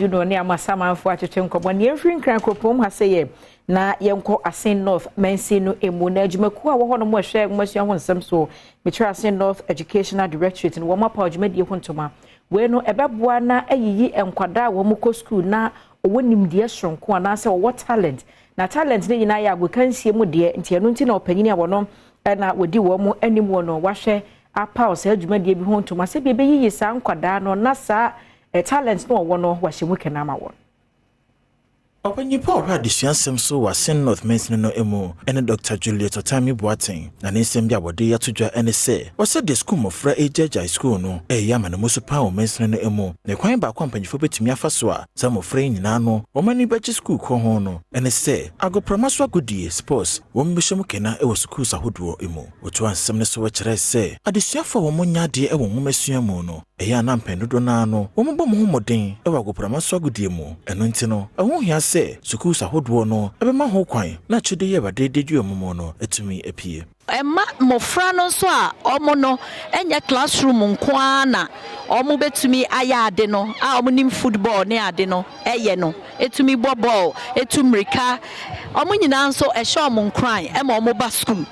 Asiedu no ne amasamanfoɔ atwetwe nkɔmmɔ. Ne yɛmfiri Nkran kuropɔn ha sɛ yɛ na yɛnkɔ Assin North mansin no emu na adwumakuo a wɔwɔ hɔ nom ɛhwɛ nwomasua ho nsɛm so, mekyerɛ Assin North Educational Directorate no, wɔn apa dwumadie ho ntoma. Wei no ɛbɛboa na ayiyi nkwadaa a wɔn kɔ sukuu na ɔwɔ nimdeɛ soronko anaasɛ ɔwɔ talent, na talent no nyinaa yɛ agokansie mu deɛ. Nti ɛno nti na ɔpanyin a wɔno ɛna wɔdi wɔn anim wɔ no wahwɛ apaw saa dwumadie bi ho ntoma sɛ bi ɛbɛyiyi saa nkwadaa no na saa talent no ɔwɔ no wahyɛ mu kɛnɛ ama wɔn. Ɔpanyin pa ɔhwɛ adesua nsɛm so wɔ Assin North mansini no mu ne Dr Juliet Otami Boateng, na ne nsɛm bi a wɔde ato dwa ne sɛ wɔsɛ sukuu mmɔfra ɛgyaagyae sukuu no ɛyɛ ama ne mu so paa wɔ mansini no mu, na kwan baako a mpanyinfoɔ bɛtumi afa so a saa mmɔfra yi nyinaa no wɔn ani bɛgye sukuu kɔ ho no ɛne sɛ agoprama so agodie, sports, wɔn bɛhyɛ mu kena wɔ sukuus ahodoɔ mu. Wɔtoa nsɛm no so kyerɛ sɛ adesuafoɔ a wɔn nya adeɛ wɔ nwomasua mu no, ɛyɛ a na mpɛn dodoɔ naa no wɔn bɔ mo ho mmɔden wɔ agoprama so agodie mu. Ɛno nti no ɛho hia sɛ sukuus ahodoɔ no ɛbɛma ho kwan na akyɛde yɛ Awurade de dua mu mu no atumi apue. Ɛma mmɔfra no nso a ɔmo no ɛnyɛ classroom nko ara na ɔmo bɛtumi ayɛ ade no a ɔmo nim football ne ade no ɛyɛ no, ɛtumi bɔ ball, ɛtu mmirika. Ɔmo nyinaa nso ɛhyɛ ɔmo nkuran ɛma ɔmo ba school.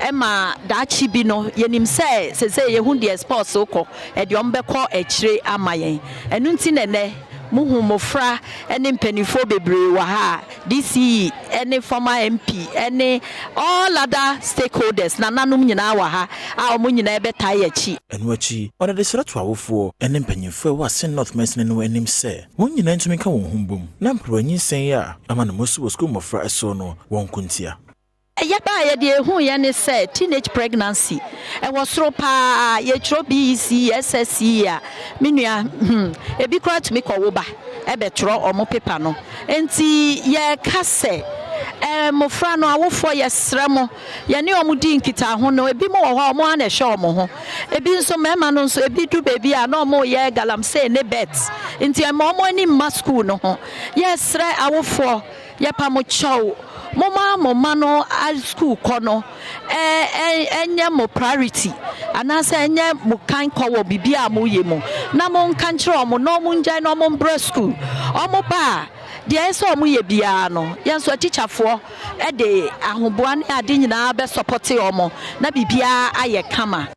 Ɛma daakye bi no yɛnim sɛ sese yɛhu deɛ sports kɔ ɛdeɛ ɔmo bɛkɔ akyire ama yɛn. Ɛno nti nɛnɛ muhu mmɔfra ne mpanimfoɔ bebree wɔ ha a DCE ne former MP ne all other stakeholders, nananom nyinaa wɔ ha a wɔn nyinaa bɛtaa yɛ akyi. Ɛno akyi ɔde de srɛ to awofoɔ ne mpanyimfoɔ a ɛwɔ Assin North mansini no anim sɛ wɔn nyinaa ntumi nka wɔn ho mbom na mperewanyinsɛn yi a ama ne mo so wɔ sukuu mmɔfra so no wɔn nko ntia. Yɛbaa yɛde ehu yɛ ne sɛ teenage pregnancy ɛwɔ soro paa. Yɛtwerɛ BECE, SSCE a, me nua, ebi koraa tumi kɔ wo ba ɛbɛtwerɛ ɔmo paper no. Nti yɛka sɛ mmɔfra no awofoɔ, yɛsrɛ mo, yɛne ɔmo di nkitaho no. Ebi mo wɔ hɔ a ɔmo ana ɛhwɛ ɔmo ho, ebi nso mmarima no nso ebi du beebi a na ɔmo yɛ galamsey ne bet, nti ɛma ɔmo ani mma school no ho. Yɛsrɛ awofoɔ, yɛpa mo kyɛw, moma mo ma no school kɔ no ɛnyɛ mo priority anaasɛ ɛnyɛ mo kan kɔ wɔ biribi a moyɛ mu, na monka nkyerɛ ɔmo na ɔmo ngyae na ɔmo mbrɛ school. Ɔmo ba a, deɛ ɛsɛ ɔmo yɛ biara no, yɛn nso atikyafoɔ ɛde ahoboa ne ade nyinaa bɛ support ɔmo na biribiara ayɛ kama.